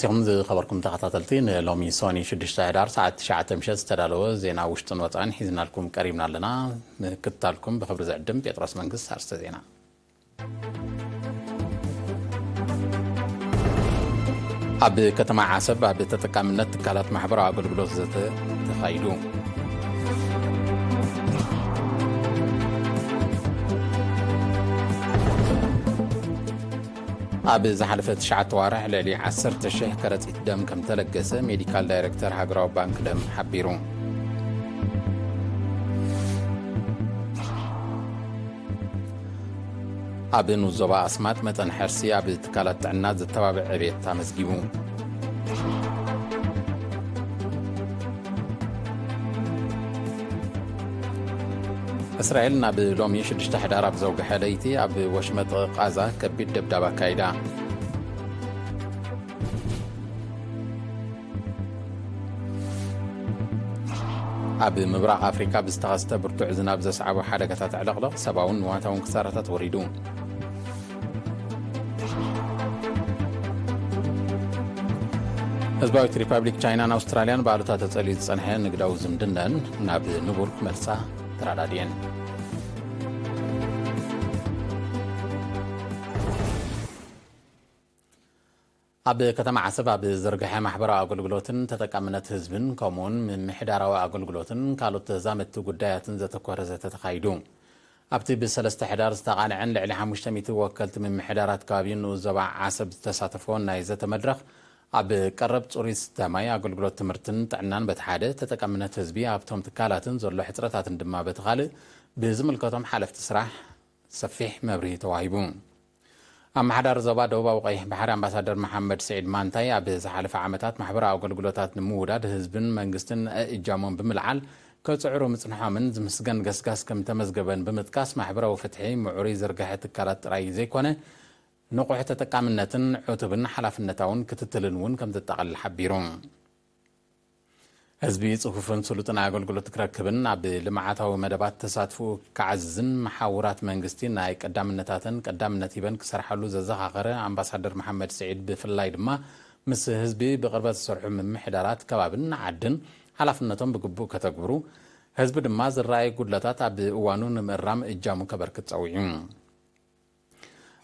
ይኹም ዝኸበርኩም ተኸታተልቲ፣ ንሎሚ ሶኒ ሽዱሽተ ሕዳር ሰዓት ትሽዓተ ምሸት ዝተዳለወ ዜና ውሽጥን ወፃእን ሒዝናልኩም ቀሪብና ኣለና። ምክትታልኩም ብኽብሪ ዝዕድም ጴጥሮስ መንግስት። ኣርስተ ዜና። ኣብ ከተማ ዓሰብ ኣብ ተጠቃምነት ትካላት ማሕበራዊ ኣገልግሎት ዘተ ተኻይዱ። ኣብ ዝሓለፈ ትሽዓተ ዋርሕ ልዕሊ ዓሰርተ ሽሕ ከረጺት ደም ከም ተለገሰ ሜዲካል ዳይሬክተር ሃገራዊ ባንክ ደም ሓቢሩ። ኣብ ንኡስ ዞባ ኣስማጥ መጠን ሕርሲ ኣብ ትካላት ጥዕና ዘተባብዕ ዕቤት ኣመዝጊቡ። እስራኤል ናብ ሎሚ ሽዱሽተ ሕዳር ኣብ ዘውግሐ ለይቲ ኣብ ወሽመጥ ቃዛ ከቢድ ደብዳብ ኣካይዳ። ኣብ ምብራቕ ኣፍሪካ ብዝተኸስተ ብርቱዕ ዝናብ ዘስዓቦ ሓደጋታት ዕለቕለቕ ሰብኣውን ንዋታውን ክሳራታት ወሪዱ። ህዝባዊት ሪፓብሊክ ቻይናን ኣውስትራልያን ብኣሉታ ተጸልዩ ዝጸንሐ ንግዳዊ ዝምድነን ናብ ንቡር ክመልሳ ተራዳድየን። ኣብ ከተማ ዓሰብ ኣብ ዝርግሐ ማሕበራዊ ኣገልግሎትን ተጠቃምነት ህዝብን ከምኡውን ምምሕዳራዊ ኣገልግሎትን ካልኦት ተዛመድቲ ጉዳያትን ዘተኮረ ዘተ ተኻይዱ። ኣብቲ ብሰለስተ ሕዳር ዝተቓንዐን ልዕሊ ሓሙሽተ ሚእቲ ወከልቲ ምምሕዳራት ከባቢን ንኡስ ዞባ ዓሰብ ዝተሳተፈዎን ናይ ዘተ መድረኽ፣ ኣብ ቀረብ ጽሩይ ዝስተ ማይ፣ ኣገልግሎት ትምህርትን ጥዕናን በቲ ሓደ፣ ተጠቃምነት ህዝቢ ኣብቶም ትካላትን ዘሎ ሕጽረታትን ድማ በቲ ካልእ፣ ብዝምልከቶም ሓለፍቲ ስራሕ ሰፊሕ መብርሂ ተዋሂቡ። ኣመሓዳሪ ዞባ ደቡባዊ ቀይሕ ባሕሪ ኣምባሳደር መሓመድ ስዒድ ማንታይ፣ ኣብ ዝሓለፈ ዓመታት ማሕበራዊ ኣገልግሎታት ንምውዳድ ህዝብን መንግስትን እእጃሞም ብምልዓል ከጽዕሩ ምጽንሖምን ዝምስገን ገስጋስ ከም ተመዝገበን ብምጥቃስ፣ ማሕበራዊ ፍትሒ፣ ምዕሩይ ዝርግሐ ትካላት ጥራይ ዘይኮነ፣ ንቑሕ ተጠቃምነትን ዕቱብን ሓላፍነታውን ክትትልን እውን ከም ዘጠቓልል ሓቢሩ። ህዝቢ ጽፉፍን ስሉጥን ኣገልግሎት ክረክብን ኣብ ልምዓታዊ መደባት ተሳትፎኡ ክዓዝዝን መሓውራት መንግስቲ ናይ ቀዳምነታተን ቀዳምነት ሂበን ክሰርሓሉ ዘዘኻኸረ ኣምባሳደር መሓመድ ስዒድ፣ ብፍላይ ድማ ምስ ህዝቢ ብቕርበት ዝሰርሑ ምምሕዳራት ከባብን ዓድን ሓላፍነቶም ብግቡእ ከተግብሩ፣ ህዝቢ ድማ ዝረኣዩ ጉድለታት ኣብ እዋኑ ንምእራም እጃሙ ከበርክት ጸዊዑ።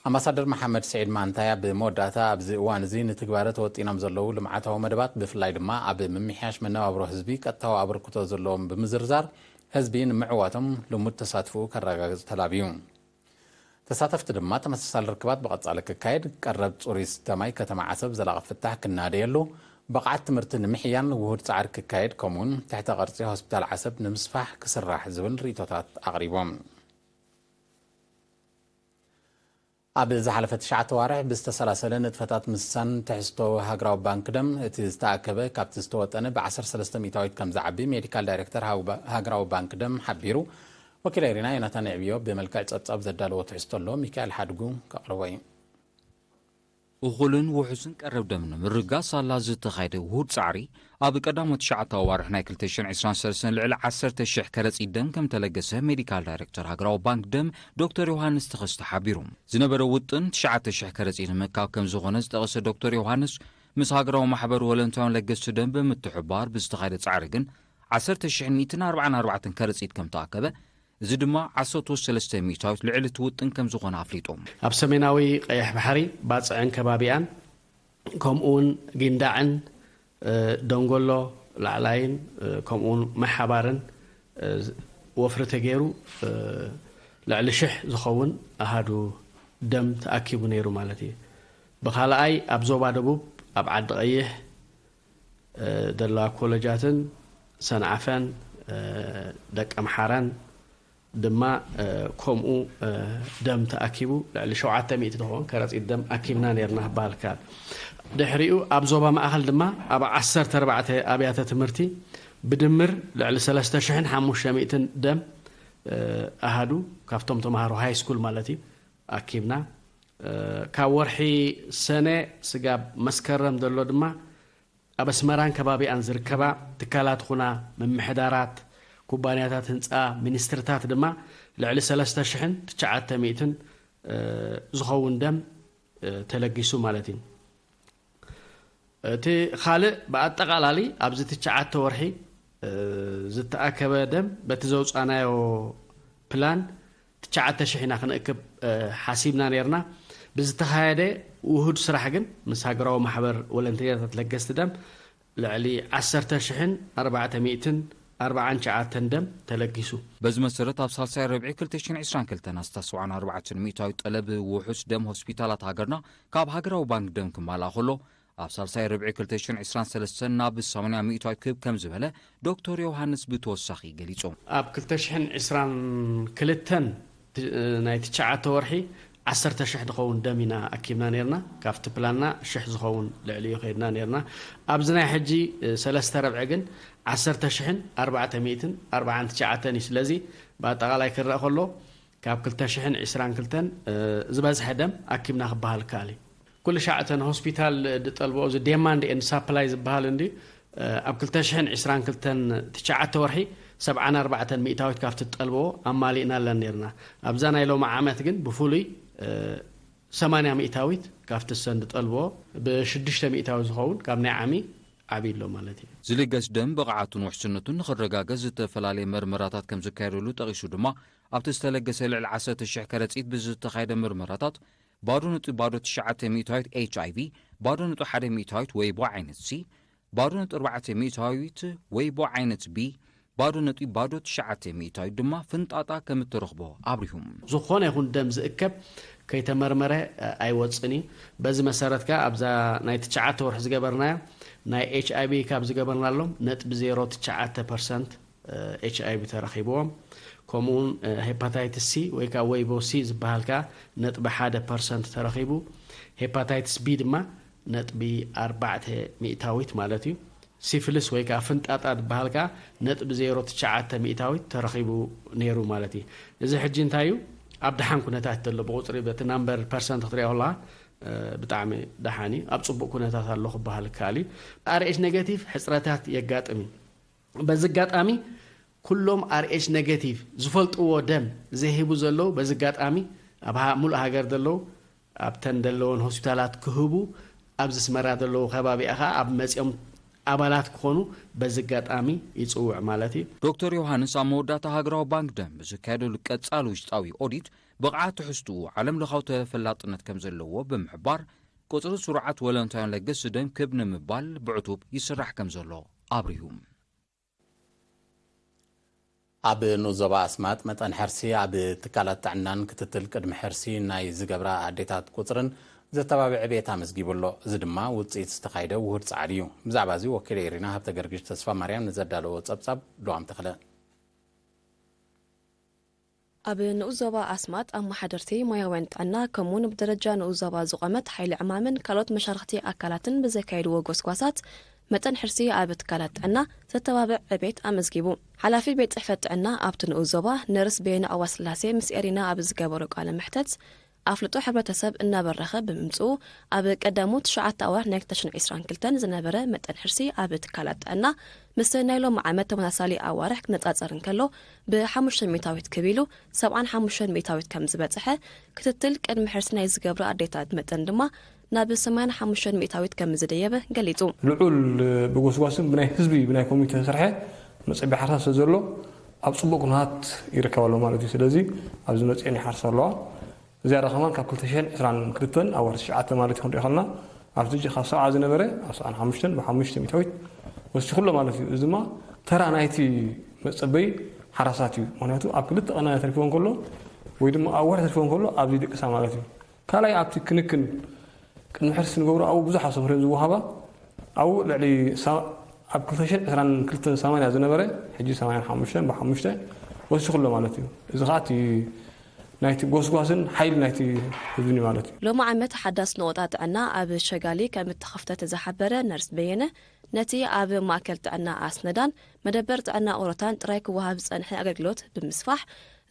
ኣምባሳደር መሓመድ ስዒድ ማንታይ ኣብ መወዳእታ፣ ኣብዚ እዋን እዚ ንትግባረ ተወጢኖም ዘለዉ ልምዓታዊ መደባት፣ ብፍላይ ድማ ኣብ ምምሕያሽ መነባብሮ ህዝቢ ቀጥታዊ ኣበርክቶ ዘለዎም ብምዝርዛር፣ ህዝቢ ንምዕዋቶም ልሙድ ተሳትፎኡ ከረጋግጽ ተላብዩ። ተሳተፍቲ ድማ ተመሳሳሊ ርክባት ብቐጻሊ ክካየድ፣ ቀረብ ጽሩይ ዝስተ ማይ ከተማ ዓሰብ ዘላቒ ፍታሕ ክናደየሉ፣ ብቕዓት ትምህርቲ ንምሕያል ውሁድ ጻዕሪ ክካየድ፣ ከምኡውን ትሕተ ቅርጺ ሆስፒታል ዓሰብ ንምስፋሕ ክስራሕ ዝብል ርእይቶታት ኣቕሪቦም። ኣብ ዝሓለፈ ትሽዓተ ዋርሕ ብዝተሰላሰለ ንጥፈታት ምስሳን ትሕዝቶ ሃገራዊ ባንክ ደም፣ እቲ ዝተኣከበ ካብቲ ዝተወጠነ ብ ዓሰርተ ሰለስተ ሚእታዊት ከም ዝዓቢ ሜዲካል ዳይሬክተር ሃው-፣ ሃገራዊ ባንክ ደም ሓቢሩ። ወኪል ኤሪና ዮናታን የዕብዮ ብመልክዕ ጸብጻብ ዘዳለዎ ትሕዝቶ ኣሎ፣ ሚካኤል ሓድጉ ከቕርቦ እዩ። እኹልን ውሑስን ቀረብ ደም ንምርጋእ ሳላ ዝተኻየደ ውሁድ ጻዕሪ፣ ኣብ ቀዳሞት ትሽዓተ ኣዋርሕ ናይ ክልተ ሽሕን ዕስራን ሰለስተን ልዕሊ ዓሰርተ ሽሕ ከረጺት ደም ከም ተለገሰ ሜዲካል ዳይሬክተር ሃገራዊ ባንክ ደም ዶክተር ዮሃንስ ተኸስተ ሓቢሩ። ዝነበረ ውጥን ትሽዓተ ሽሕ ከረጺት ንምእካብ ከም ዝኾነ ዝጠቐሰ ዶክተር ዮሃንስ፣ ምስ ሃገራዊ ማሕበር ወለንታውያን ለገስቲ ደም ብምትሕብባር ብዝተኻየደ ጻዕሪ ግን ዓሰርተ ሽሕን ሚእትን ኣርባዓን ኣርባዕተን ከረጺት ከም ተኣከበ፣ እዚ ድማ ዓሰርተ ሰለስተ ሚእታዊት ልዕሊ እቲ ውጥን ከም ዝኾነ ኣፍሊጡ። ኣብ ሰሜናዊ ቀይሕ ባሕሪ፣ ባጽዕን ከባቢኣን፣ ከምኡ እውን ጊንዳዕን፣ እ፣ ደንጎሎ ላዕላይን፣ እ፣ ከምኡ እውን መሓባርን፣ እ፣ ወፍሪ ተገይሩ፣ እ፣ ልዕሊ ሽሕ ዝኸውን ኣሃዱ ደም ተኣኪቡ ነይሩ ማለት እዩ። ብኻልኣይ፣ ኣብ ዞባ ደቡብ፣ ኣብ ዓዲ ቀይሕ፣ እ፣ ዘለዋ ኮለጃትን ሰንዓፈን፣ እ፣ ደቀምሓረን ድማ፣ እ፣ ከምኡ፣ እ፣ ደም ተኣኪቡ ልዕሊ ሸውዓተ ሚእቲ ዝኸውን ከረጺት ደም ኣኪብና ነይርና ክበሃል ይከኣል። ድሕሪኡ ኣብ ዞባ ማእኸል ድማ ኣብ ዓሰርተ ኣርባዕተ ኣብያተ ትምህርቲ ብድምር ልዕሊ ሰለስተ ሽሕን ሓሙሽተ ሚእትን ደም፣ እ፣ ኣሃዱ ካብቶም ተምሃሮ ሃይ ስኩል ማለት እዩ ኣኪብና። እ፣ ካብ ወርሒ ሰነ ስጋብ መስከረም ዘሎ ድማ ኣብ ኣስመራን ከባቢኣን ዝርከባ ትካላት ኹና ምምሕዳራት፣ ኩባንያታት ህንፃ፣ ሚኒስትርታት ድማ ልዕሊ ሰለስተ ሽሕን ትሽዓተ ሚእትን፣ እ፣ ዝኸውን ደም፣ እ፣ ተለጊሱ ማለት እዩ። እቲ ካልእ ብኣጠቓላሊ ኣብዚ ትሽዓተ ወርሒ ዝተኣከበ ደም በቲ ዘውፃናዮ ፕላን ትሽዓተ ሽሕ ኢና ክንእክብ ሓሲብና ነርና። ብዝተኻየደ ውሁድ ስራሕ ግን ምስ ሃገራዊ ማሕበር ወለንተኛታት ለገስቲ ደም ልዕሊ ዓሰርተ ሽሕን ኣርባዕተ ሚእትን ኣርባዓን ትሽዓተን ደም ተለጊሱ። በዚ መሰረት ኣብ ሳልሳይ ረብዒ ክልተ ሽሕን ዕስራን ክልተን ኣስታት ሰብዓን ኣርባዕተን ሚእታዊት ጠለብ ውሑስ ደም ሆስፒታላት ሃገርና ካብ ሃገራዊ ባንክ ደም ክማልኣ ከሎ፣ ኣብ ሳልሳይ ረብዒ ክልተ ሽሕን ዕስራን ሰለስተን ናብ ሰማንያ ሚእታዊት ክብ ከም ዝበለ ዶክተር ዮሃንስ ብተወሳኺ ገሊጹ። ኣብ ክልተ ሽሕን ዕስራን ክልተን ናይ ትሽዓተ ወርሒ ዓሰርተ ሽሕ ዝኸውን ደም ኢና ኣኪብና ነርና። ካብቲ ፕላንና ሽሕ ዝኸውን ልዕሊኡ ከይድና ነርና። ኣብዚ ናይ ሕጂ ሰለስተ ረብዒ ግን ዓሰርተ ሽሕን ኣርባዕተ ሚእትን ኣርባዓን ትሽዓተን እዩ። ስለዚ ብኣጠቓላይ ክረአ ከሎ ካብ ክልተ ሽሕን ዕስራን ክልተን ዝበዝሐ ደም ኣኪብና ክበሃል ይከኣል እዩ። ኩሉ ሻዕ እተን ሆስፒታል ዝጠልቦ፣ እዚ ዴማንድ ኤንድ ሳፕላይ ዝበሃል እንዲ ኣብ ክልተ ሽሕን ዕስራን ክልተን ትሽዓተ ወርሒ ሰብዓን ኣርባዕተን ሚእታዊት ካብቲ ትጠልቦ ኣማሊእናለን ነርና። ኣብዛ ናይ ሎሚ ዓመት ግን ብፍሉይ ሰማንያ ሚእታዊት ካብቲ ሰን ዝጠልቦ ብሽዱሽተ ሚእታዊ ዝኸውን ካብ ናይ ዓሚ ዓብይ ኣሎ ማለት እዩ። ዝልገስ ደም ብቕዓቱን ውሕስነቱን ንኽረጋገጽ ዝተፈላለየ መርመራታት ከም ዝካየደሉ ጠቒሱ ድማ ኣብቲ ዝተለገሰ ልዕሊ ዓሰርተ ሽሕ ከረጺት ብዝተኻየደ መርመራታት ባዶ ነጥቢ ባዶ ትሽዓተ ሚእታዊት ኤች ኣይ ቪ፣ ባዶ ነጥቢ ሓደ ሚእታዊት ወይቦ ዓይነት ሲ፣ ባዶ ነጥቢ ኣርባዕተ ሚእታዊት ወይቦ ዓይነት ቢ፣ ባዶ ነጥቢ ባዶ ትሽዓተ ሚእታዊት ድማ ፍንጣጣ ከም እተረኽቦ ኣብሪሁ። ዝኾነ ይኹን ደም ዝእከብ ከይተመርመረ ኣይወፅን እዩ። በዚ መሰረት ከኣ ኣብዛ ናይ ትሽዓተ ወርሒ ዝገበርናዮ ናይ ኤች ኣይ ቪ ካብ ዝገበርናሎም ነጥቢ ዜሮ ትሽዓተ ፐርሰንት ኤች ኣይ ቪ ተረኺብዎም። ከምኡውን ሄፓታይትስ ሲ ወይ ከዓ ወይቦ ሲ ዝበሃል ከዓ ነጥቢ ሓደ ፐርሰንት ተረኺቡ። ሄፓታይትስ ቢ ድማ ነጥቢ ኣርባዕተ ሚእታዊት ማለት እዩ። ሲፍልስ ወይ ከዓ ፍንጣጣ ዝበሃል ከዓ ነጥቢ ዜሮ ትሽዓተ ሚእታዊት ተረኺቡ ነይሩ ማለት እዩ። እዚ ሕጂ እንታይ እዩ? ኣብ ደሓን ኩነታት ዘሎ ብቁፅሪ በቲ ናምበር ፐርሰንት ክትሪኦ ከለካ ብጣዕሚ ደሓን እዩ። ኣብ ፅቡቅ ኩነታት ኣሎ ክበሃል ይከኣል እዩ። ኣር ኤች ኔጋቲቭ ሕፅረታት የጋጥም እዩ። በዚ ኣጋጣሚ ኩሎም ኣር ኤች ኔጋቲቭ ዝፈልጥዎ ደም ዘይህቡ ዘለዉ በዚ ኣጋጣሚ ኣብ ሃ- ሙሉእ ሃገር ዘለዉ ኣብተን ዘለዎን ሆስፒታላት ክህቡ ኣብዚ ኣስመራ ዘለዉ ከባቢኣ ከዓ ኣብ መፂኦም ኣባላት ክኾኑ በዚ ኣጋጣሚ ይፅውዕ ማለት እዩ። ዶክተር ዮሃንስ ኣብ መወዳእታ ሃገራዊ ባንክ ደም ብዝካየደሉ ቀጻሊ ውሽጣዊ ኦዲት ብቕዓት ትሕዝትኡ ዓለም ለኻዊ ተፈላጥነት ከም ዘለዎ ብምሕባር ቁፅሪ ስሩዓት ወለንታውያን ለገስቲ ደም ክብ ንምባል ብዕቱብ ይስራሕ ከም ዘሎ ኣብሪሁ። ኣብ ንኡስ ዞባ ኣስማጥ መጠን ሕርሲ ኣብ ትካላት ጥዕናን ክትትል ቅድሚ ሕርሲ ናይ ዝገብራ ኣዴታት ቁፅርን ዘተባብዕ ዕቤት ኣመዝጊቡ ኣሎ። እዚ ድማ ውፅኢት ዝተኻየደ ውሁድ ፃዕሪ እዩ። ብዛዕባ እዚ ወኪለ ኢሪና ሃብተ ገርግሽ ተስፋ ማርያም ንዘዳለዎ ፀብፃብ ሉዋም ተኽለ። ኣብ ንኡስ ዞባ ኣስማጥ ኣመሓደርቲ ሞያውያን ጥዕና ከምኡውን ብደረጃ ንኡስ ዞባ ዝቖመት ሓይሊ ዕማምን ካልኦት መሻርኽቲ ኣካላትን ብዘካየድዎ ጎስጓሳት መጠን ሕርሲ ኣብ ትካላት ጥዕና ዘተባብዕ ዕቤት ኣመዝጊቡ። ሓላፊ ቤት ጽሕፈት ጥዕና ኣብቲ ንኡስ ዞባ ነርስ በየነ ዑቕባስላሴ ምስ ኤሪና ኣብ ዝገበሮ ቃለ መሕተት ኣፍልጦ ሕብረተሰብ እናበረኸ ብምምፅኡ ኣብ ቀዳሞት ትሽዓተ ኣዋርሕ ናይ ክልተ ሽሕን ዕስራን ክልተን ዝነበረ መጠን ሕርሲ ኣብ ትካላት ጥዕና ምስ ናይ ሎሚ ዓመት ተመሳሳሊ ኣዋርሕ ክነፃፀር እንከሎ ብሓሙሽተ ሚእታዊት ክብ ኢሉ ሰብዓን ሓሙሽተን ሚእታዊት ከም ዝበፅሐ ክትትል ቅድሚ ሕርሲ ናይ ዝገብራ ኣዴታት መጠን ድማ ናብ ሰማንያን ሓሙሽተን ሚእታዊት ከም ዝደየበ ገሊፁ። ልዑል ብጎስጓስን ብናይ ህዝቢ ብናይ ኮሚቴ ዝሰርሐ መፀበያ ሓርሳ ስለ ዘሎ ኣብ ፅቡቕ ኩነታት ይርከብ ኣሎ ማለት እዩ። ስለዚ ኣብዚ መፅኤን ይሓርሳ ኣለዋ። ዝያዳ ከማን ካብ ክልተ ሽሕን ዕስራን ክልተን ኣብ ወርሒ ትሽዓተ ማለት እዩ ክንሪኦ ከለና ኣብቲ ሕጂ ካብ ሰብዓ ዝነበረ ኣብ ሰብዓን ሓሙሽተን ብሓሙሽተ ሚእታዊት ወሲኹ ኣሎ ማለት እዩ። እዚ ድማ ተራ ናይቲ መፀበይ ሓራሳት እዩ። ምክንያቱ ኣብ ክልተ ቀናት ተርኪቦ እንከሎ ወይ ድማ ኣብ ወርሒ ተርኪቦ እንከሎ ኣብዚ ይድቅሳ ማለት እዩ። ካልኣይ ኣብቲ ክንክን ቅድሚ ሕርሲ ንገብሮ ኣብኡ ብዙሕ ኣሰፍርዮም ዝወሃባ ኣብኡ ልዕሊ ሳ- ኣብ ክልተ ሽሕን ዕስራን ክልተን ሰማንያ ዝነበረ ሕጂ ሰማንያን ሓሙሽተን ብሓሙሽተ ወሲኹ ኣሎ ማለት እዩ። እዚ ከዓ እቲ ናይቲ ጎስጓስን ሓይሊ ናይቲ ህዝብን እዩ ማለት እዩ። ሎሚ ዓመት ሓዳስ ነቑጣ ጥዕና ኣብ ሸጋሊ ከም እተኸፍተት ዝሓበረ ነርስ በየነ፣ ነቲ ኣብ ማእከል ጥዕና ኣስነዳን መደበር ጥዕና ኦሮታን ጥራይ ክወሃብ ዝጸንሐ ኣገልግሎት ብምስፋሕ፣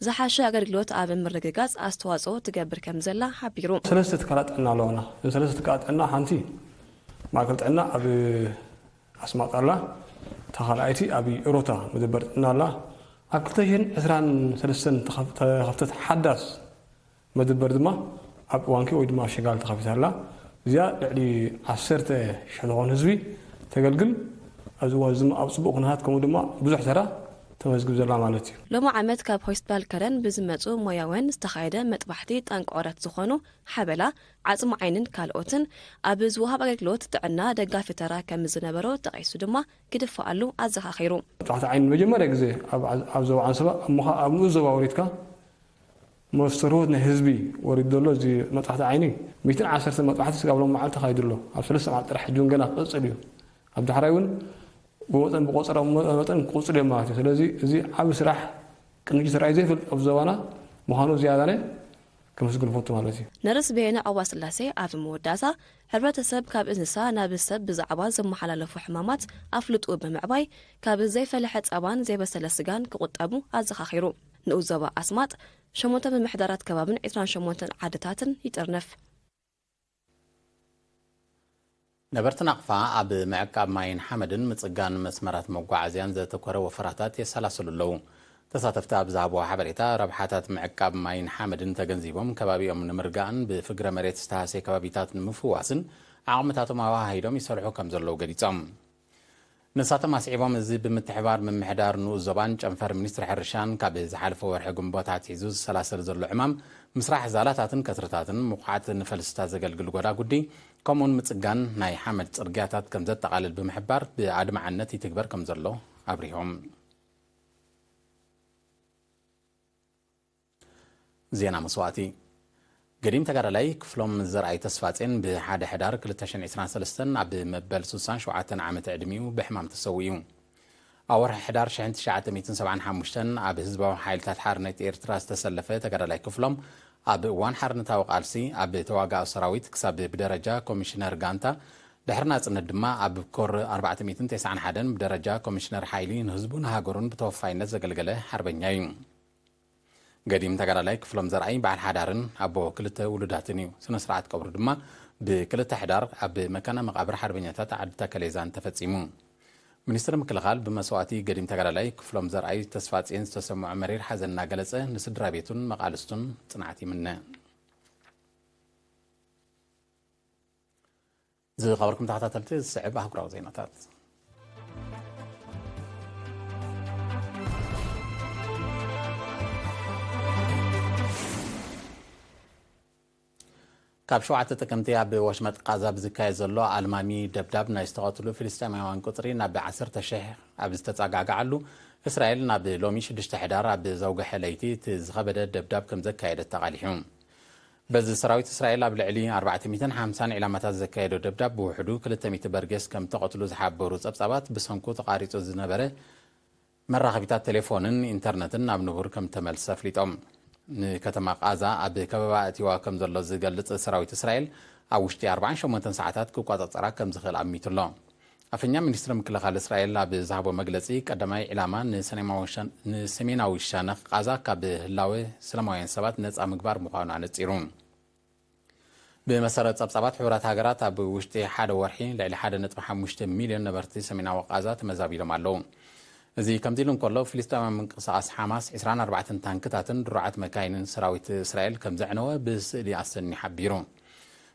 ዝሓሸ ኣገልግሎት ኣብ ምርግጋጽ ኣስተዋጽኦ ትገብር ከም ዘላ ሓቢሩ። ሰለስተ ትካላት ጥዕና ኣለዋና። እዘን ሰለስተ ትካላት ጥዕና ሓንቲ ማእከል ጥዕና ኣብ ኣስማጥ ኣላ፣ እታ ካልኣይቲ ኣብ ኦሮታ መደበር ጥዕና ኣላ። ኣብ ክልተ ሽሕን ዕስራን ሰለስተን ተኸፍተት ሓዳስ መደበር ድማ ኣብ ዋንኬ ወይ ድማ ኣብ ሸጋል ተኸፊታ ኣላ። እዚኣ ልዕሊ ዓሰርተ ሽሕ ዝኾን ህዝቢ ተገልግል፣ ኣብዚ እዋን እዚ ኣብ ጽቡቕ ኩነታት፣ ከምኡ ድማ ብዙሕ ተራ ተመዝግብ ዘላ ማለት እዩ። ሎሚ ዓመት ካብ ሆስፒታል ከረን ብዝመጹ ሞያውያን ዝተኻየደ መጥባሕቲ ጠንቂ ቁረት ዝኾኑ ሓበላ፣ ዓጽሚ ዓይንን ካልኦትን ኣብ ዝወሃብ ኣገልግሎት ጥዕና ደጋፊ ተራ ከም ዝነበሮ ጠቒሱ ድማ ክድፈኣሉ ኣዘኻኺሩ። መጥባሕቲ ዓይኒ መጀመርያ ግዜ ኣብ፣ ኣብ ዞባ ዓንሰባ ኣብ ምዃ-፣ ኣብ ንኡስ ዞባ ወሪድካ መስተርሆት ናይ ህዝቢ ወሪዱ ዘሎ እዚ መጥባሕቲ ዓይኒ፣ ሚእትን ዓሰርተ መጥባሕቲ ስጋብ ሎም መዓልቲ ተኻይዱ ኣሎ። ኣብ ሰለስተ መዓልቲ ጥራሕ ሕጂ እውን ገና ክቕጽል እዩ። ኣብ ዳሕራይ እውን ብመጠን ብቆጸራ መጠን ክቕጽል እዮም ማለት እዩ። ስለዚ እዚ ዓቢ ስራሕ ቅንጅት ራእይ ዘይፈልጥ ኣብ ዞባና ምዃኑ ዝያዳነ ከመስግን ፈቱ ማለት እዩ። ነርስ በየነ ዖባ ስላሴ ኣብ መወዳእታ፣ ሕብረተሰብ ካብ እንስሳ ናብ ሰብ ብዛዕባ ዝመሓላለፉ ሕማማት ኣፍልጡ ብምዕባይ፣ ካብ ዘይፈለሐ ጸባን ዘይበሰለ ስጋን ክቑጠቡ ኣዘኻኺሩ። ንኡስ ዞባ ኣስማጥ ሸሞንተ ምምሕዳራት ከባብን ዕስራን ሸሞንተን ዓድታትን ይጥርንፍ። ነበርቲ ናቕፋ ኣብ ምዕቃብ ማይን ሓመድን ምጽጋን መስመራት መጓዓዝያን ዘተኮረ ወፈራታት የሰላስሉ ኣለዉ። ተሳተፍቲ ኣብ ዝሃብዎ ሓበሬታ፣ ረብሓታት ምዕቃብ ማይን ሓመድን ተገንዚቦም፣ ከባቢኦም ንምርጋእን ብፍግረ መሬት ዝተሃሰየ ከባቢታት ንምፍዋስን ዓቕምታቶም ኣወሃሂዶም ይሰርሑ ከም ዘለዉ ገሊጾም። ንሳቶም ኣስዒቦም፣ እዚ ብምትሕባር ምምሕዳር ንኡስ ዞባን ጨንፈር ሚኒስትሪ ሕርሻን ካብ ዝሓለፈ ወርሒ ግንቦት ኣትሒዙ ዝሰላሰል ዘሎ ዕማም ምስራሕ ዛላታትን ከትርታትን፣ ምኹዓት ንፈልስታት ዘገልግል ጎዳጉዲ፣ ከምኡውን ምጽጋን ናይ ሓመድ ጽርግያታት ከም ዘጠቓልል ብምሕባር፣ ብኣድማዕነት ይትግበር ከም ዘሎ ኣብሪሆም። ዜና መስዋእቲ። ገዲም ተጋዳላይ ክፍሎም ዘርኣይ ተስፋጼን ብሓደ ሕዳር ክልተ ሽሕን ዕስራን ሰለስተን ኣብ መበል ሱሳን ሸውዓተን ዓመት ዕድሚኡ ብሕማም ተሰዊኡ። ኣብ ወርሒ ሕዳር ሽሕን ትሽዓተ ሚእትን ሰብዓን ሓሙሽተን ኣብ ህዝባዊ ሓይልታት ሓርነት ኤርትራ ዝተሰለፈ ተጋዳላይ ክፍሎም፣ ኣብ እዋን ሓርነታዊ ቃልሲ ኣብ ተዋጋኦ ሰራዊት ክሳብ ብደረጃ ኮሚሽነር ጋንታ፣ ድሕሪ ናጽነት ድማ ኣብ ኮር ኣርባዕተ ሚእትን ተስዓን ሓደን ብደረጃ ኮሚሽነር ሓይሊ ንህዝቡን ሃገሩን ብተወፋይነት ዘገልገለ ሓርበኛ እዩ። ገዲም ተጋዳላይ ክፍሎም ዘርኣይ በዓል ሓዳርን ኣቦ ክልተ ውሉዳትን እዩ። ስነ ስርዓት ቀብሩ ድማ ብክልተ ሕዳር ኣብ መካነ መቓብር ሓርበኛታት ዓዲ ተከሌዛን ተፈጺሙ። ሚኒስትሪ ምክልኻል ብመስዋእቲ ገዲም ተጋዳላይ ክፍሎም ዘርኣይ ተስፋጼን ዝተሰምዖ መሪር ሓዘን እናገለጸ፣ ንስድራ ቤቱን መቓልስቱን ጽንዓት ይምነ። ዝኸበርኩም ተኸታተልቲ፣ ዝስዕብ ኣህጉራዊ ዜናታት። ካብ ሸውዓተ ጥቅምቲ ኣብ ወሽመጥ ቃዛ ብዝካየድ ዘሎ ኣልማሚ ደብዳብ ናይ ዝተቐትሉ ፍልስጤማውያን ቁጽሪ ናብ ዓሰርተ ሽሕ ኣብ ዝተጸጋግዓሉ፣ እስራኤል ናብ ሎሚ ሽዱሽተ ሕዳር ኣብ ዘውግሐ ለይቲ እቲ ዝኸበደ ደብዳብ ከም ዘካየደት ተቓሊሑ። በዚ ሰራዊት እስራኤል ኣብ ልዕሊ ኣርባዕተ ሚእትን ሓምሳን ዒላማታት ዘካየዶ ደብዳብ ብውሕዱ ክልተ ሚእቲ በርጌስ ከም ተቐትሉ ዝሓበሩ ጸብጻባት፣ ብሰንኩ ተቋሪጹ ዝነበረ መራኸቢታት ቴሌፎንን ኢንተርነትን ናብ ንቡር ከም ተመልሰ ኣፍሊጦም። ንከተማ ቃዛ ኣብ ከበባ ኣእትይዋ ከም ዘሎ ዝገልጽ ሰራዊት እስራኤል፣ ኣብ ውሽጢ ኣርባዓን ሸሞንተን ሰዓታት ክቆጻጸራ ከም ዝኽእል ኣሚቱ ኣሎ። ኣፈኛ ሚኒስትሪ ምክልኻል እስራኤል ኣብ ዝሃቦ መግለጺ፣ ቀዳማይ ዒላማ ንሰኔማዊ ሸን-፣ ንሰሜናዊ ሸነኽ ቃዛ ካብ ህላወ ሰላማውያን ሰባት ነጻ ምግባር ምዃኑ ኣነጺሩ። ብመሰረት ጸብጻባት ሕቡራት ሃገራት፣ ኣብ ውሽጢ ሓደ ወርሒ ልዕሊ ሓደ ነጥቢ ሓሙሽተ ሚልዮን ነበርቲ ሰሜናዊ ቃዛ ተመዛቢሎም ኣለዉ። እዚ ከምዚ ኢሉ እንከሎ፣ ፍልስጤማዊ ምንቅስቓስ ሓማስ ዕስራን ኣርባዕተን ታንክታትን ድሩዓት መካይንን ሰራዊት እስራኤል ከም ዘዕነወ ብስእሊ ኣሰንዩ ሓቢሩ።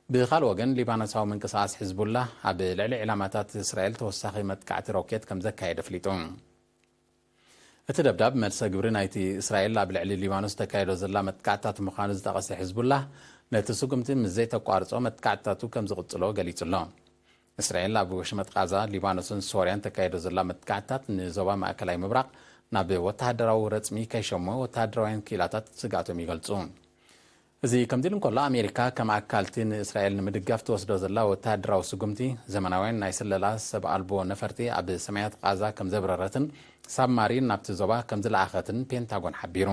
ብኻልእ ወገን፣ ሊባኖሳዊ ምንቅስቓስ ሕዝቡላህ ኣብ ልዕሊ ዒላማታት እስራኤል ተወሳኺ መጥቃዕቲ ሮኬት ከም ዘካየደ ኣፍሊጡ። እቲ ደብዳብ፣ መልሰ ግብሪ ናይቲ እስራኤል ኣብ ልዕሊ ሊባኖስ ተካይዶ ዘላ መጥቃዕትታት ምዃኑ ዝጠቐሰ ሕዝቡላህ፣ ነቲ ስጉምቲ ምስ ዘይተቋርጾ መጥቃዕትታቱ ከም ዝቕጽሎ ገሊጹ ኣሎ። እስራኤል ኣብ ወሽመጥ ቃዛ፣ ሊባኖስን ሶርያን ተካይዶ ዘላ መጥቃዕትታት፣ ንዞባ ማእከላይ ምብራቕ ናብ ወተሃደራዊ ረጽሚ ከይሸሞ፣ ወተሃደራውያን ክኢላታት ስግኣቶም ይገልጹ። እዚ ከምዚ ኢሉ እንከሎ፣ ኣሜሪካ ከም ኣካልቲ ንእስራኤል ንምድጋፍ ትወስዶ ዘላ ወተሃደራዊ ስጉምቲ፣ ዘመናውያን ናይ ስለላ ሰብ ኣልቦ ነፈርቲ ኣብ ሰማያት ቃዛ ከም ዘብረረትን ሳብማሪን ናብቲ ዞባ ከም ዝለኣኸትን ፔንታጎን ሓቢሩ።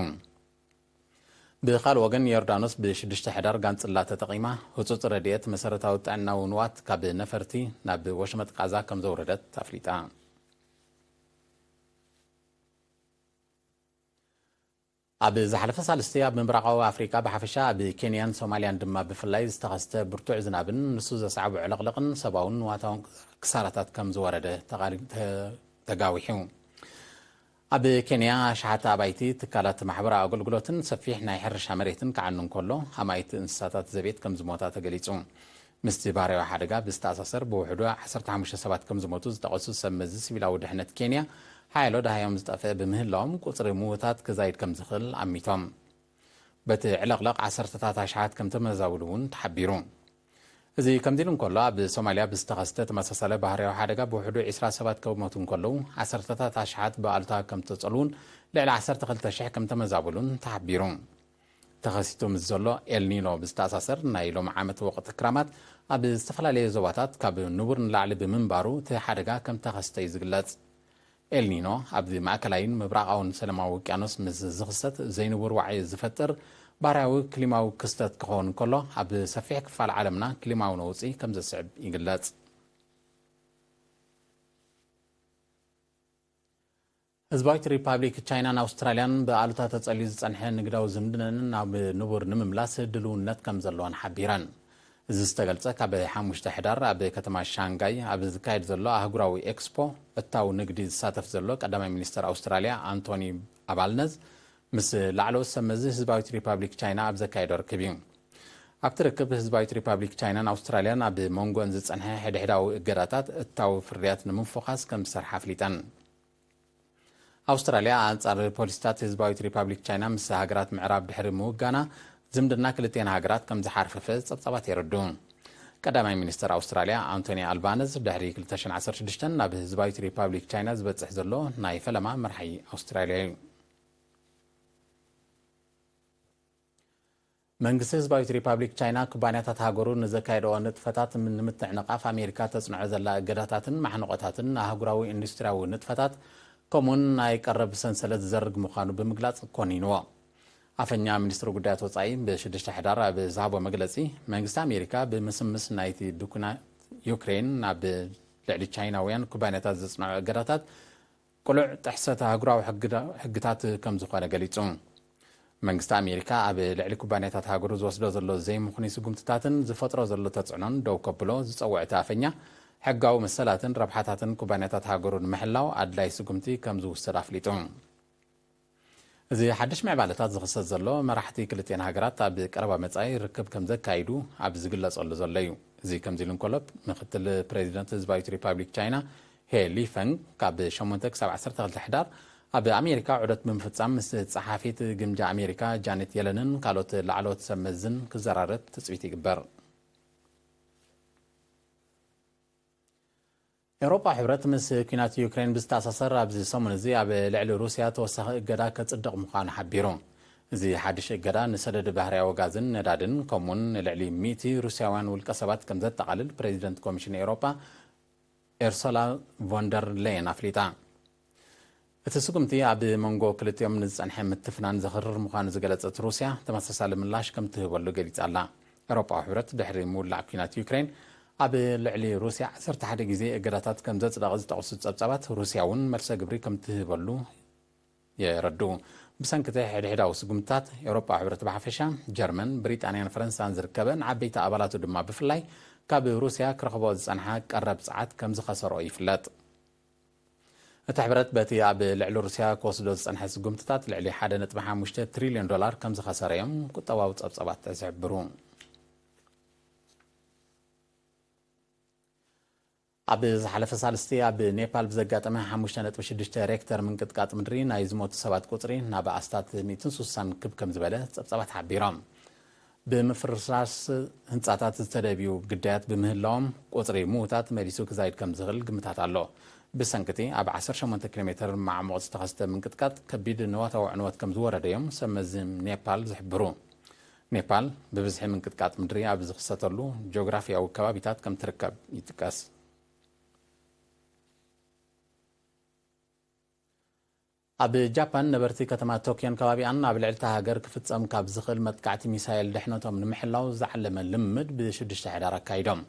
ብኻልእ ወገን፣ ዮርዳኖስ ብሽዱሽተ ሕዳር ጋንጽላ ተጠቒማ፣ ህጹጽ ረድኤት መሰረታዊ ጥዕናዊ ንዋት ካብ ነፈርቲ ናብ ወሽመጥ ቃዛ ከም ዘውረደት ኣፍሊጣ። ኣብ ዝሓለፈ ሳልስቲ፣ ኣብ ምብራቓዊ ኣፍሪቃ ብሓፈሻ፣ ኣብ ኬንያን ሶማልያን ድማ ብፍላይ፣ ዝተኸስተ ብርቱዕ ዝናብን ንሱ ዘስዓቦ ዕልቕልቕን ሰብኣውን ንዋታውን ክሳራታት ከም ዝወረደ ተቓሪ-፣ ተ-፣ ተጋዊሑ። ኣብ ኬንያ፣ ኣሽሓት ኣባይቲ፣ ትካላት ማሕበራዊ ኣገልግሎትን ሰፊሕ ናይ ሕርሻ መሬትን ክዓኑ እንከሎ፣ ኣማኢት እንስሳታት ዘቤት ከም ዝሞታ ተገሊጹ። ምስቲ ባህርያዊ ሓደጋ ብዝተኣሳሰር ብውሕዱ ዓሰርተ ሓሙሽተ ሰባት ከም ዝሞቱ ዝጠቐሱ ሰብ መዚ ሲቪላዊ ድሕነት ኬንያ፣ ሓያሎ ደሃዮም ዝጠፍአ ብምህላዎም ቁጽሪ ምውታት ክዛይድ ከም ዝኽእል ኣሚቶም። በቲ ዕለቕለቕ ዓሰርተታት ኣሽሓት ከም ተመዛብሉ እውን ተሓቢሩ። እዚ ከምዚ ኢሉ እንከሎ፣ ኣብ ሶማልያ ብዝተኸስተ ተመሳሳሊ ባህርያዊ ሓደጋ ብውሕዱ ዕስራ ሰባት ክሞቱ እንከለዉ፣ ዓሰርተታት ኣሽሓት ብኣሉታ ከም ተጸልዉን ልዕሊ ዓሰርተ ክልተ ሽሕ ከም ተመዛብሉን ተሓቢሩ። ተኸሲቱ ምስ ዘሎ ኤልኒኖ ብዝተኣሳሰር ናይ ሎም ዓመት ወቕቲ ክራማት ኣብ ዝተፈላለየ ዞባታት ካብ ንቡር ንላዕሊ ብምንባሩ እቲ ሓደጋ ከም ተኸስተ እዩ ዝግለጽ። ኤልኒኖ ኣብ ማእከላይን ምብራቓውን ሰላማዊ ውቅያኖስ ምስ ዝኽሰት ዘይንቡር ዋዒ ዝፈጥር ባህርያዊ ክሊማዊ ክስተት ክኸውን ከሎ፣ ኣብ ሰፊሕ ክፋል ዓለምና ክሊማዊ ነውጺ ከም ዘስዕብ ይግለጽ። ህዝባዊት ሪፓብሊክ ቻይናን ኣውስትራልያን ብኣሉታ ተጸልዩ ዝጸንሐ ንግዳዊ ዝምድነን ናብ ንቡር ንምምላስ ድልውነት ከም ዘለወን ሓቢረን። እዚ ዝተገልጸ ካብ ሓሙሽተ ሕዳር ኣብ ከተማ ሻንጋይ ኣብ ዝካየድ ዘሎ ኣህጉራዊ ኤክስፖ እታው ንግዲ ዝሳተፍ ዘሎ ቀዳማይ ሚኒስተር ኣውስትራልያ ኣንቶኒ ኣባልነዝ ምስ ላዕለዎት ሰብ መዚ ህዝባዊት ሪፓብሊክ ቻይና ኣብ ዘካየዶ ርክብ እዩ። ኣብቲ ርክብ ህዝባዊት ሪፓብሊክ ቻይናን ኣውስትራልያን ኣብ መንጎን ዝጸንሐ ሕድሕዳዊ እገዳታት እታዊ ፍርያት ንምፍዃስ ከም ዝሰርሓ ኣፍሊጠን። ኣውስትራልያ ኣንጻር ፖሊሲታት ህዝባዊት ሪፓብሊክ ቻይና ምስ ሃገራት ምዕራብ ድሕሪ ምውጋና ዝምድና ክልቲኤን ሃገራት ከም ዝሓርፈፈ ጸብጻባት የረድኡ። ቀዳማይ ሚኒስተር ኣውስትራልያ ኣንቶኒ ኣልባነዝ ድሕሪ ክልተ ሽሕን ዓሰርተ ሽዱሽተን ናብ ህዝባዊት ሪፓብሊክ ቻይና ዝበጽሕ ዘሎ ናይ ፈለማ መራሒ ኣውስትራልያ እዩ። መንግስቲ ህዝባዊት ሪፓብሊክ ቻይና ኩባንያታት ሃገሩ ንዘካየድኦ ንጥፈታት ንምትዕንቓፍ ኣሜሪካ ተጽንዖ ዘላ እገዳታትን ማሕንቖታትን ንኣህጉራዊ ኢንዱስትሪያዊ ንጥፈታት ከምኡውን ናይ ቀረብ ሰንሰለት ዝዘርግ ምዃኑ ብምግላጽ ኮኒንዎ። ኣፈኛ ሚኒስትሪ ጉዳያት ወጻኢ ብሽዱሽተ ሕዳር ኣብ ዝሃቦ መግለጺ፣ መንግስቲ ኣሜሪካ ብምስምስ ናይቲ ብኩናት ዩክሬን ናብ ልዕሊ ቻይናውያን ኩባንያታት ዘጽንዖ እገዳታት ቅሉዕ ጥሕሰት ኣህጉራዊ ሕግዳ-፣ ሕግታት ከም ዝኾነ ገሊጹ። መንግስቲ ኣሜሪካ ኣብ ልዕሊ ኩባንያታት ሃገሩ ዝወስዶ ዘሎ ዘይምኽኑይ ስጉምትታትን ዝፈጥሮ ዘሎ ተጽዕኖን ደው ከብሎ ዝጸውዐ እቲ ኣፈኛ፣ ሕጋዊ መሰላትን ረብሓታትን ኩባንያታት ሃገሩ ንምሕላው ኣድላይ ስጉምቲ ከም ዝውሰድ ኣፍሊጡ። እዚ ሓድሽ ምዕባለታት ዝኽሰት ዘሎ፣ መራሕቲ ክልቲኤን ሃገራት ኣብ ቀረባ መጻኢ ርክብ ከም ዘካይዱ ኣብ ዝግለጸሉ ዘሎ እዩ። እዚ ከምዚ ኢሉ እንከሎ፣ ምክትል ፕሬዚደንት ህዝባዊት ሪፓብሊክ ቻይና ሄ ሊፈንግ ካብ ሸሞንተ ክሳብ ዓሰርተ ክልተ ሕዳር ኣብ ኣሜሪካ ዑደት ብምፍጻም ምስ ጸሓፊት ግምጃ ኣሜሪካ ጃኔት የለንን ካልኦት ላዕለዎት ሰብ መዝን ክዘራረብ ትጽቢት ይግበር። ኤውሮጳ ሕብረት ምስ ኲናት ዩክሬን ብዝተኣሳሰር ኣብዚ ሰሙን እዚ ኣብ ልዕሊ ሩስያ ተወሳኺ እገዳ ከጽድቕ ምዃኑ ሓቢሩ። እዚ ሓድሽ እገዳ ንሰደድ ባህርያዊ ጋዝን ነዳድን ከምኡውን ንልዕሊ ሚእቲ ሩስያውያን ውልቀ ሰባት ከም ዘጠቓልል ፕሬዚደንት ኮሚሽን ኤውሮጳ ኤርሶላ ቮንደር ሌየን ኣፍሊጣ። እቲ ስጉምቲ ኣብ መንጎ ክልቲኦም ንዝጸንሐ ምትፍናን ዘኽርር ምዃኑ ዝገለጸት ሩስያ፣ ተመሳሳሊ ምላሽ ከም ትህበሉ ገሊጻ ኣላ። ኤውሮጳዊ ሕብረት ድሕሪ ምውላዕ ኲናት ዩክሬን ኣብ ልዕሊ ሩስያ ዓሰርተ ሓደ ግዜ እገዳታት ከም ዘጽደቐ ዝጠቕሱ ጸብጻባት፣ ሩስያ እውን መልሰ ግብሪ ከም ትህበሉ የረድኡ። ብሰንኪ እቲ ሕድሕዳዊ ስጉምትታት፣ ኤውሮጳዊ ሕብረት ብሓፈሻ፣ ጀርመን፣ ብሪጣንያን ፈረንሳን ዝርከበን ዓበይቲ ኣባላቱ ድማ ብፍላይ ካብ ሩስያ ክረኽቦ ዝጸንሓ ቀረብ ጸዓት ከም ዝኸሰሮ ይፍለጥ። እቲ ሕብረት በቲ ኣብ ልዕሊ ሩስያ ክወስዶ ዝጸንሐ ስጉምትታት ልዕሊ ሓደ ነጥቢ ሓሙሽተ ትሪልዮን ዶላር ከም ዝኸሰረ እዮም ቁጠባዊ ጸብጻባት ዝሕብሩ። ኣብ ዝሓለፈ ሳልስቲ ኣብ ኔፓል ብዘጋጠመ ሓሙሽተ ነጥቢ ሽዱሽተ ሬክተር ምንቅጥቃጥ ምድሪ ናይ ዝሞቱ ሰባት ቁጽሪ ናብ ኣስታት ሚእትን ስሳን ክብ ከም ዝበለ ጸብጻባት ሓቢሮም። ብምፍርሳስ ህንጻታት ዝተደብዩ ግዳያት ብምህላዎም፣ ቁጽሪ ምዉታት መሊሱ ክዛይድ ከም ዝኽእል ግምታት ኣሎ። ብሰንኪ እቲ ኣብ ዓሰርተ ሸሞንተ ኪሎ ሜተር ማዕሙቕ ዝተኸስተ ምንቅጥቃጥ፣ ከቢድ ንዋታዊ ዕንወት ከም ዝወረደ እዮም ሰብ መዚ ኔፓል ዝሕብሩ። ኔፓል ብብዝሒ ምንቅጥቃጥ ምድሪ ኣብ ዝኽሰተሉ ጂኦግራፊያዊ ከባቢታት ከም ትርከብ ይጥቀስ። ኣብ ጃፓን፣ ነበርቲ ከተማ ቶክዮን ከባቢኣን ኣብ ልዕሊ እታ ሃገር ክፍጸም ካብ ዝኽእል መጥቃዕቲ ሚሳይል ድሕነቶም ንምሕላው ዝዓለመ ልምምድ ብሽዱሽተ ሕዳር ኣካይዶም።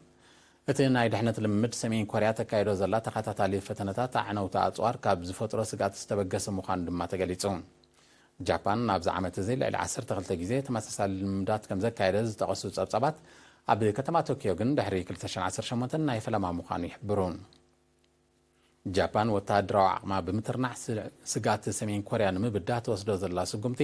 እቲ ናይ ድሕነት ልምምድ፣ ሰሜን ኮርያ ተካይዶ ዘላ ተኸታታሊ ፈተነታት ኣዕነውቲ ኣጽዋር ካብ ዝፈጥሮ ስግኣት ዝተበገሰ ምዃኑ ድማ ተገሊጹ። ጃፓን ኣብዚ ዓመት እዚ ልዕሊ ዓሰርተ ክልተ ግዜ ተመሳሳሊ ልምምዳት ከም ዘካየደ ዝጠቐሱ ጸብጻባት፣ ኣብ ከተማ ቶክዮ ግን ድሕሪ ክልተ ሽሕን ዓሰርተ ሸሞንተን ናይ ፈለማ ምዃኑ ይሕብሩ። ጃፓን ወተሃደራዊ ዓቕማ ብምትርናዕ ስ-፣ ስግኣት ሰሜን ኮርያ ንምብዳህ ትወስዶ ዘላ ስጉምቲ፣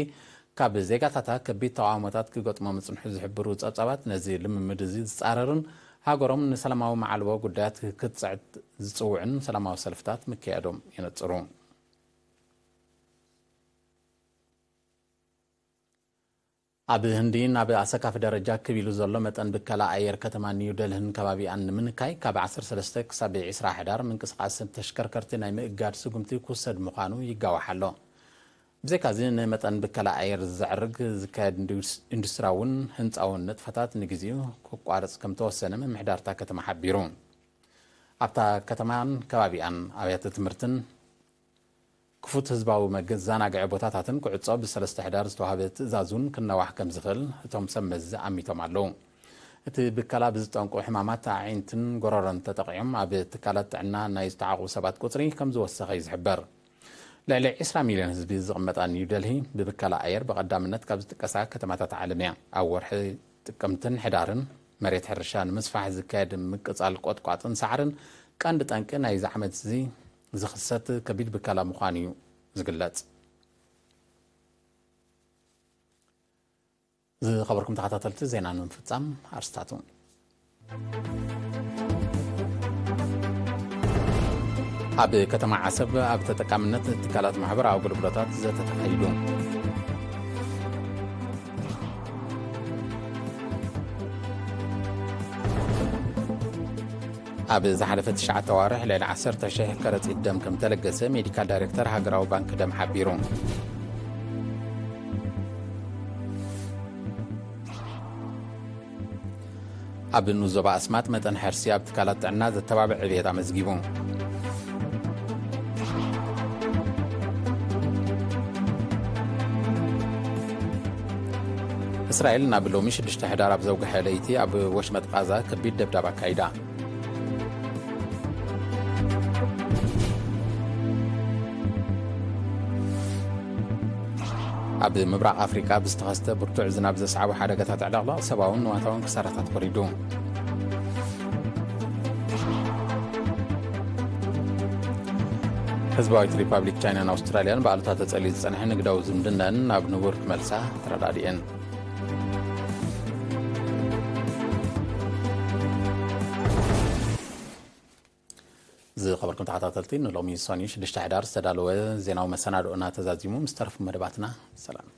ካብ ዜጋታታ ከቢድ ተቓውሞታት ክገጥሞ ምጽንሑ ዝሕብሩ ጸብጻባት፣ ነዚ ልምምድ እዚ ዝጻረርን ሃገሮም ንሰላማዊ መዓልቦ ጉዳያት ክትጽዕት ዝጽውዕን ሰላማዊ ሰልፍታት ምክያዶም የነጽሩ። ኣብ ህንዲ ናብ ኣሰካፊ ደረጃ ክብ ኢሉ ዘሎ መጠን ብከላ ኣየር ከተማ ኒው ደልህን ከባቢኣን ንምንካይ፣ ካብ ዓሰርተ ሰለስተ ክሳብ ዕስራ ሕዳር ምንቅስቓስ ተሽከርከርቲ ናይ ምእጋድ ስጉምቲ ክውሰድ ምዃኑ ይጋዋሕ ኣሎ። ብዘይካዚ፣ ንመጠን ብከላ ኣየር ዘዕርግ ዝካየድ ኢንዱስ-፣ ኢንዱስትራውን ህንጻውን ንጥፈታት ንግዜኡ ክቋረጽ ከም ተወሰነ ምምሕዳርታ ከተማ ሓቢሩ። ኣብታ ከተማን ከባቢኣን ኣብያተ ትምህርትን ክፉት ህዝባዊ መዘናግዒ ቦታታትን ክዕጾ ብሰለስተ ሕዳር ዝተዋህበ ትእዛዝ እውን ክነዋሕ ከም ዝኽእል እቶም ሰብ መዚ ኣሚቶም ኣለዉ። እቲ ብከላ ብዝጠንቁ ሕማማት ኣዒንትን ጎረሮን ተጠቒዖም ኣብ ትካላት ጥዕና ናይ ዝተዓቑ ሰባት ቁጽሪ ከም ዝወሰኸ እዩ ዝሕበር። ልዕሊ ዕስራ ሚልዮን ህዝቢ ዝቕመጣ ኒው ደልሂ ብብከላ ኣየር ብቐዳምነት ካብ ዝጥቀሳ ከተማታት ዓለም እያ። ኣብ ወርሒ ጥቅምትን ሕዳርን መሬት ሕርሻ ንምስፋሕ ዝካየድ ምቅጻል ቆጥቋጥን ሳዕርን ቀንዲ ጠንቂ ናይዚ ዓመት እዚ ዝኽሰት ከቢድ ብከላ ምዃኑ እዩ ዝግለጽ። ዝኸበርኩም ተኸታተልቲ ዜና ንምፍጻም ኣርስታቱ። ኣብ ከተማ ዓሰብ ኣብ ተጠቃምነት ትካላት ማሕበራዊ ኣገልግሎታት ዘተ ተኻይዱ። ኣብ ዝሓለፈ ትሽዓተ ኣዋርሕ ልዕሊ ዓሰርተ ሽሕ ከረጺት ደም ከም ተለገሰ ሜዲካል ዳይሬክተር ሃገራዊ ባንክ ደም ሓቢሩ። ኣብ ንኡስ ዞባ ኣስማጥ መጠን ሕርሲ ኣብ ትካላት ጥዕና ዘተባብዕ ዕብየት ኣመዝጊቡ። እስራኤል ናብ ሎሚ ሽዱሽተ ሕዳር ኣብ ዘውግሐ ለይቲ ኣብ ወሽመጥ ቃዛ ከቢድ ደብዳብ ኣካይዳ። ኣብ ምብራቕ ኣፍሪቃ ብዝተኸስተ ብርቱዕ ዝናብ ዘስዓቦ ሓደጋታት ዕለቕላቕ ሰብኣውን ንዋታውን ክሳራታት ወሪዱ። ህዝባዊት ሪፓብሊክ ቻይናን ኣውስትራልያን ብኣሉታ ተጸልዩ ዝጸንሐ ንግዳዊ ዝምድናን ናብ ንቡር ክመልሳ ተረዳዲኤን። ዝኸበርኩም ተኸታተልቲ፣ ንሎሚ ሰኑይ ሽዱሽተ ሕዳር ዝተዳለወ ዜናዊ መሰናድኦና ተዛዚሙ። ምስ ተረፉ መደባትና ሰላም።